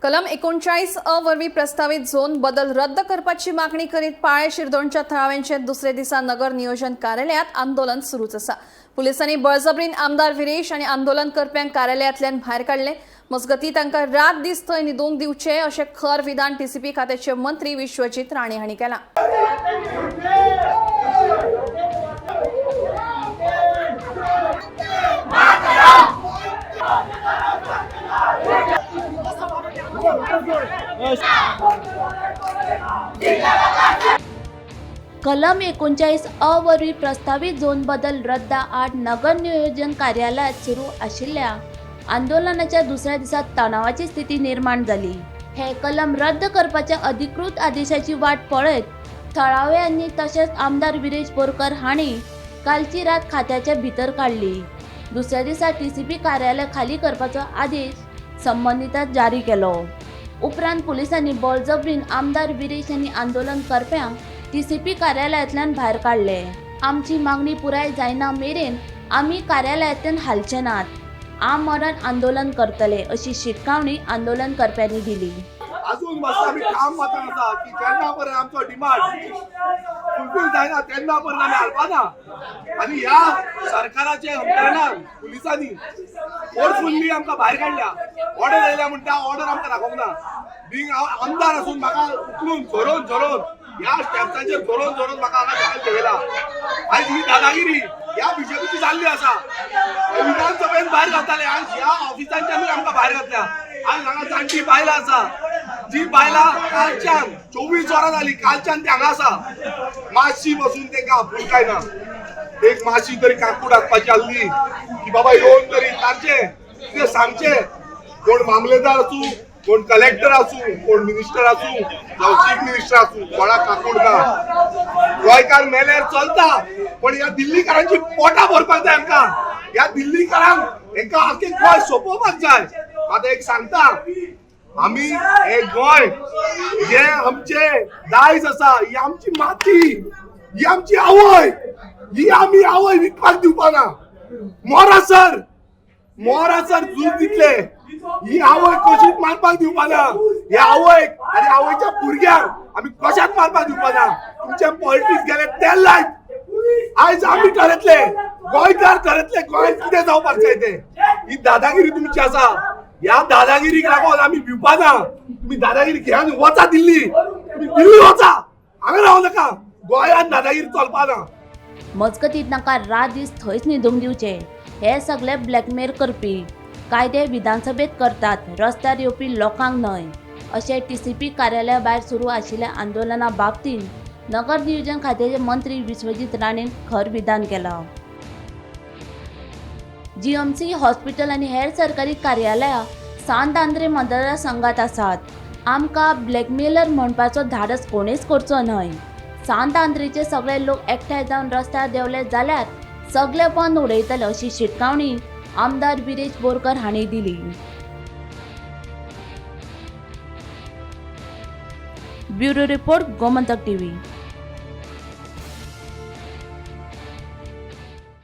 कलम 39 अ वरवीं प्रस्तावित झोन बदल रद्द करपाची मागणी करीत पाळे शिरदोणच्या थळाव्यांचे दुसरे दिसा नगर नियोजन कार्यालयात आंदोलन सुरूच आसा. पुलिसांनी बळजबरीन आमदार विरेश आनी आंदोलन करप्यांक कार्यालयांतल्यान भायर काडले. मजगती तांकां रात दीस थंय न्हिदूंक दिवचे अशें खर विधान टीसीपी खात्याचे मंत्री विश्वजीत राणे हांणी केलां. कलम 39 अ वरवीं प्रस्तावित झोन बदल रद्द आड नगर नियोजन कार्यालयात सुरू आशिल्ल्या आंदोलनाच्या दुसऱ्या दिसा तणावाची स्थिती निर्माण जाली. हे कलम रद्द करपाच्या अधिकृत आदेशाची वाट पळयत थळाव्यांनी तशेंच आमदार विरेश बोरकर हांणी कालची रात खात्याच्या भितर काडली. दुसऱ्या दिसा टीसीपी कार्यालय खाली करपाचो आदेश संबंदितांक जारी केलो. उपरांत पुलिसांनी बळजबरीन आमदार विरेश आनी आंदोलन करप्यांक टीसीपी कार्यालयांतल्यान भायर काडले. आमची मागणी पुराय जायना मेरेन आमी कार्यालयांतल्यान हालचे नात, आमरण आंदोलन करतले अशी शिटकावणी आंदोलन करप्यांनी दिली. अजून बस आमी ठाम मतान आसा की जेन्ना पर्यंत आमचो डिमांड फुलफील जायना तेन्ना पर्यंत आमी हालपाना. आनी ह्या सरकाराच्या यंत्रणान पुलिसांनी फोर्सफुल्ली आमकां भायर काडल्या. ऑर्डर आयल्या म्हणटा, ऑर्डर आमकां दाखोवंक ना. बींग हांव आमदार आसून म्हाका उखलून झरोवन झरोवन ह्या स्टेप्सांचेर झरोवन झरोवन म्हाका हांगा सकयल देंवयला. आयज ही दादागिरी ह्या बीजेपीची जाल्ली आसा. हे विधानसभेन भायर घालताले, आयज ह्या ऑफिसांच्यानूय आमकां भायर घातल्या. आयज हांगा जाणटी बायलां आसा, जी बायलां कालच्यान 24 वरां जाली कालच्यान ती हांगा आसा. मातशी बसून तांकां आपुलकाय ना. एक मातशी तरी काकूट हाडपाची आसली की बाबा येवन तरी तांचे कितें सांगचें. कोण मामलेदार आसूं, कोण कलेक्टर आसूं, कोण मिनिस्टर आसूं, जावं चीफ मिनिस्टर आसूं, कोणाक काकूट ना. गोंयकार मेल्यार चलता, पण ह्या दिल्लीकारांची पोटां भरपाक जाय आमकां. ह्या दिल्लीकारांक हेंकां आख्खें गोंय सोंपोवपाक जाय. आतां एक सांगता, आमी हे गोंय जे आमचे दायज आसा, ही आमची माती, ही आमची आवय, ही आमी आवय विकपाक दिवपाना. मोरासर मोरासर झूज दितले. ही आवय कशीच मारपाक दिवपाना. ही आवयक आनी आवयच्या भुरग्यांक आमी कशाक मारपाक दिवपाना. तुमचे पॉलिटिक्स गेले तेल लायत. आयज आमी ठरयतले, गोंयकार ठरयतले गोंयांत कितें जावपाक जाय तें. ही दादागिरी तुमची आसा. ह्या दादागिरीक लागून आमी भिवपाना. तुमी दादागिरी घेवन वचा दिल्ली, तुमी दिल्ली वचा, हांगा रावं नाका. गोंयांत दादागिरी चलपाना. मजगतीं तांकां रात दीस थंयच न्हिदूंक दिवचे. हे सगळे ब्लॅकमेल करपी कायदे विधानसभेत करतात, रस्त्यार येवपी लोकांक न्हय, अशें टीसीपी कार्यालया भायर सुरू आशिल्ल्या आंदोलना बाबतींत नगर नियोजन खात्याचे मंत्री विश्वजीत राणेन खर विधान केलां. जीएमसी हॉस्पिटल आनी हेर सरकारी कार्यालयां सांत आंद्रे मतदारसंघात आसात. आमकां ब्लॅकमेलर म्हणपाचो धाडस कोणेच करचो न्हय. सांत आंद्रेचे सगळे लोक एकठांय जावन रस्त्यार देंवले जाल्यार सगळे बंद उडयतले अशी शिटकावणी आमदार विरेश बोरकर हांणी दिली. Bureau report, Gomantak TV.